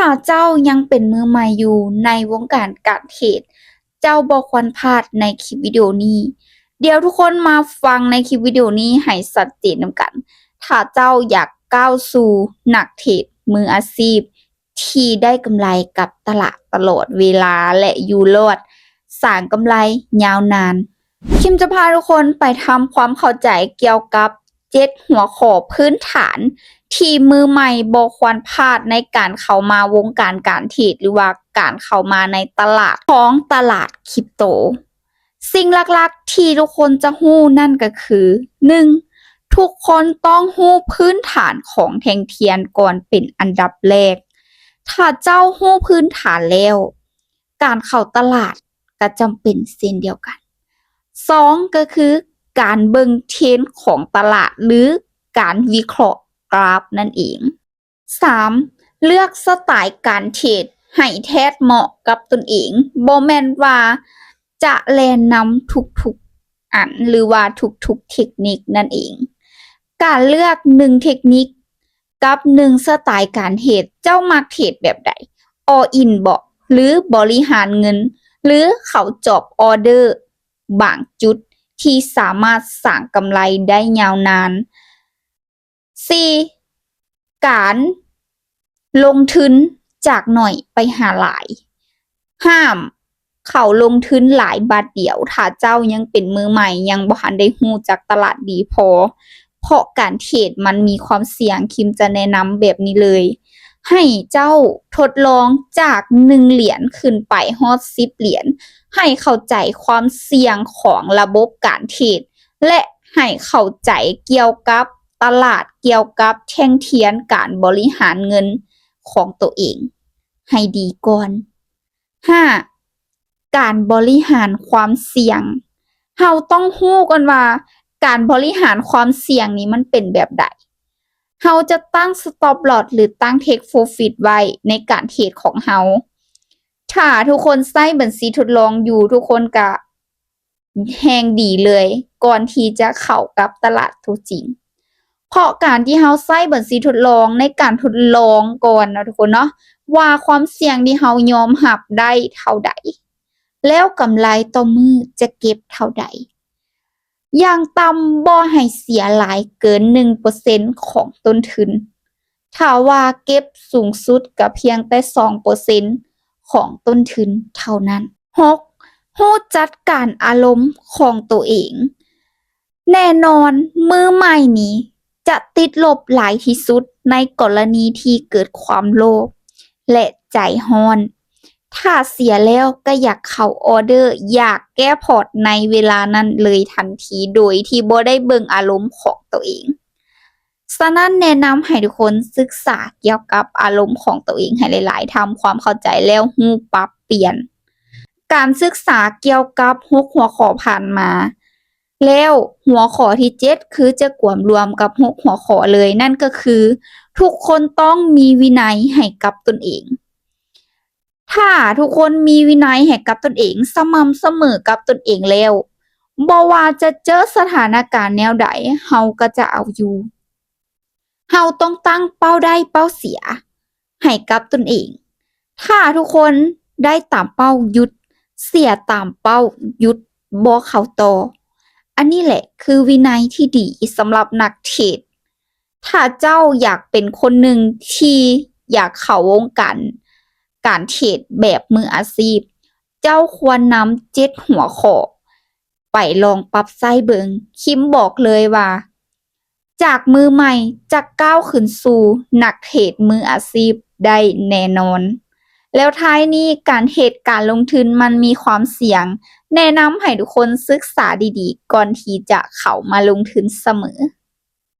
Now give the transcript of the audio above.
ຖ້າເຈົ້າຍັງເປັນມືໃໝ່ຢູ່ໃນວົງການການເທຣດ, ເຈົ້າບໍ່ຄວນພາດໃນຄລິບວິດີໂອນີ້. ດຽວທຸກຄົນມາຟັງໃນຄລິບວິດີໂອນີ້ໃຫ້ຊັດເຈນນຳກັນ. ຖ້າເຈົ້າຢາກກ້າວສູ່ນັກເທຣດມືອາຊີບທີ່ໄດ້ກຳໄລກັບຕະຫຼາດຕະຫຼອດເວລາ ແລະ ຢູ່ລອດ, ສ້າງກຳໄລຍາວນານ, ຄິມຈະພາທຸກຄົນໄປທຳຄວາມເຂົ້າໃຈກ່ຽວກັບເຈັດຫົວຂໍ້ພື້ນຖານທີ່ມືໃໝ່ບໍ່ຄວນພາດໃນການເຂົ້າມາວົງການການເທຣດ ຫຼືວ່າການເຂົ້າມາໃນຕະຫຼາດຂອງຕະຫຼາດຄຣິບໂຕ. ສິ່ງຫຼັກໆທີ່ທຸກຄົນຈະຮູ້ນັ້ນກໍຄື ໜຶ່ງ ທຸກຄົນຕ້ອງຮູ້ພື້ນຖານຂອງແທ່ງທຽນກ່ອນເປັນອັນດັບແລກ. ຖ້າເຈົ້າຮູ້ພື້ນຖານແລ້ວ, ການເຂົ້າຕະຫຼາດກໍຈຳເປັນເຊັ່ນດຽວກັນ. ສອງ ກໍຄືການເບິ່ງເທຣນຂອງຕະຫຼາດ ຫຼື ການວິເຄາະກຣາຟນັ້ນເອງ. ສາມ ເລືອກສະໄຕການເທຣດໃຫ້ແທດເໝາະກັບຕົນເອງ, ບໍ່ແມ່ນວ່າຈະແລ່ນນຳທຸກໆອັນ ຫຼືວ່າທຸກໆເທັກນິກນັ້ນເອງ. ການເລືອກໜຶ່ງເທັກນິກ ກັບໜຶ່ງສະໄຕການເທຣດ, ເຈົ້າມັກເທຣດແບບໃດ? ອໍອິນບໍ ຫຼື ບໍລິຫານເງິນ ຫຼື ເຂົ້າຈອບອໍເດີບາງຈຸດທີ່ສາມາດສ້າງກຳໄລໄດ້ຍາວນານ. ສີ່ ການລົງທຶນຈາກໜ້ອຍໄປຫາຫຼາຍ. ຫ້າມເຂົ້າລົງທຶນຫຼາຍບາດດຽວ ຖ້າເຈົ້າຍັງເປັນມືໃໝ່, ຍັງບໍ່ທັນໄດ້ຮູ້ຈັກຕະຫຼາດດີພໍ, ເພາະການເທຣດມັນມີຄວາມສ່ຽງ. ຄິມຈະແນະນຳແບບນີ້ເລີຍ, ໃຫ້ເຈົ້າທົດລອງຈາກໜຶ່ງຫຼຽນຂຶ້ນໄປຮອດສິບຫຼຽນ, ໃຫ້ເຂົ້າໃຈຄວາມສ່ຽງຂອງລະບົບການເທຣດ ແລະ ໃຫ້ເຂົ້າໃຈກ່ຽວກັບຕະຫຼາດ, ກ່ຽວກັບແທ່ງທຽນການບໍລິຫານເງິນຂອງໂຕເອງໃຫ້ດີກ່ອນ. ຫ້າ ການບໍລິຫານຄວາມສ່ຽງ. ເຮົາຕ້ອງຮູ້ກ່ອນວ່າການບໍລິຫານຄວາມສ່ຽງນີ້ມັນເປັນແບບໃດ? ເຮົາຈະຕັ້ງ stop loss ຫຼື ຕັ້ງ take profit ໄວ້ໃນການເທຣດຂອງເຮົາ. ຖ້າທຸກຄົນໃຊ້ບັນຊີທົດລອງຢູ່, ທຸກຄົນກະ ແຮງດີເລີຍ ກ່ອນທີ່ຈະເຂົ້າກັບຕະຫຼາດຕົວຈິງ. ເພາະການທີ່ເຮົາໃຊ້ບັນຊີທົດລອງໃນການທົດລອງກ່ອນເນາະທຸກຄົນເນາະ ວ່າຄວາມສ່ຽງທີ່ເຮົາຍອມຮັບໄດ້ເທົ່າໃດ ແລ້ວກຳໄລຕໍ່ມື້ຈະເກັບເທົ່າໃດ. ຢ່າງຕ່ຳບໍ່ໃຫ້ເສຍຫຼາຍເກີນໜຶ່ງເປີເຊັນຂອງຕົ້ນທຶນ. ຖ້າວ່າເກັບສູງສຸດກໍພຽງແຕ່ສອງເປີເຊັນຂອງຕົ້ນທຶນເທົ່ານັ້ນ. ຫົກ ຮູ້ຈັດການອາລົມຂອງໂຕເອງ. ແນ່ນອນ, ມືໃໝ່ນີ້ຈະຕິດລົບຫຼາຍທີ່ສຸດໃນກໍລະນີທີ່ເກີດຄວາມໂລບ ແລະ ໃຈຮ້ອນ. ຖ້າເສຍແລ້ວກໍຢາກເຂົ້າອໍເດີ, ຢາກແກ້ພອດໃນເວລານັ້ນເລີຍທັນທີ ໂດຍທີ່ບໍ່ໄດ້ເບິ່ງອາລົມຂອງໂຕເອງ. ສະນັ້ນແນະນຳໃຫ້ທຸກຄົນສຶກສາກ່ຽວກັບອາລົມຂອງໂຕເອງໃຫ້ຫຼາຍໆ, ທຳຄວາມເຂົ້າໃຈແລ້ວຮູ້ປັບປ່ຽນ. ການສຶກສາກ່ຽວກັບຫົກຫົວຂໍ້ຜ່ານມາແລ້ວ, ຫົວຂໍ້ທີເຈັດ ຄືຈະກວມລວມກັບຫົກຫົວຂໍ້ເລີຍ, ນັ້ນກໍຄື ທຸກຄົນຕ້ອງມີວິໄນໃຫ້ກັບຕົນເອງ. ຖ້າທຸກຄົນມີວິໄນໃຫ້ກັບຕົນເອງ, ສະໝ່ຳສະເໝີກັບຕົນເອງແລ້ວ, ບໍ່ວ່າຈະເຈີສະຖານະການແນວໃດ, ເຮົາກໍຈະເອົາຢູ່. ເຮົາຕ້ອງຕັ້ງເປົ້າໄດ້ເປົ້າເສຍໃຫ້ກັບຕົນເອງ. ຖ້າທຸກຄົນໄດ້ຕາມເປົ້າ, ຢຸດ, ເສຍຕາມເປົ້າ, ຢຸດ, ບໍ່ເຂົ້າຕໍ່. ອັນນີ້ແຫຼະຄືວິໄນທີ່ດີສຳລັບນັກເທຣດ. ຖ້າເຈົ້າຢາກເປັນຄົນໜຶ່ງທີ່ຢາກເຂົ້າວົງການການເທຣດແບບມືອາຊີບ, ເຈົ້າຄວນນຳເຈັດຫົວຂໍ້ໄປລອງປັບໃຊ້ເບິ່ງ. ຄິມບອກເລີຍວ່າ ຈາກມືໃໝ່ຈະກ້າວຂຶ້ນສູ່ນັກເທຣດມືອາຊີບໄດ້ແນ່ນອນ. ແລ້ວທ້າຍນີ້, ການເຮັດການລົງທຶນມັນມີຄວາມສ່ຽງ. ແນະນຳໃຫ້ທຸກຄົນສຶກສາດີໆ ກ່ອນທີ່ຈະເຂົ້າມາລົງທຶນສະເໝີ.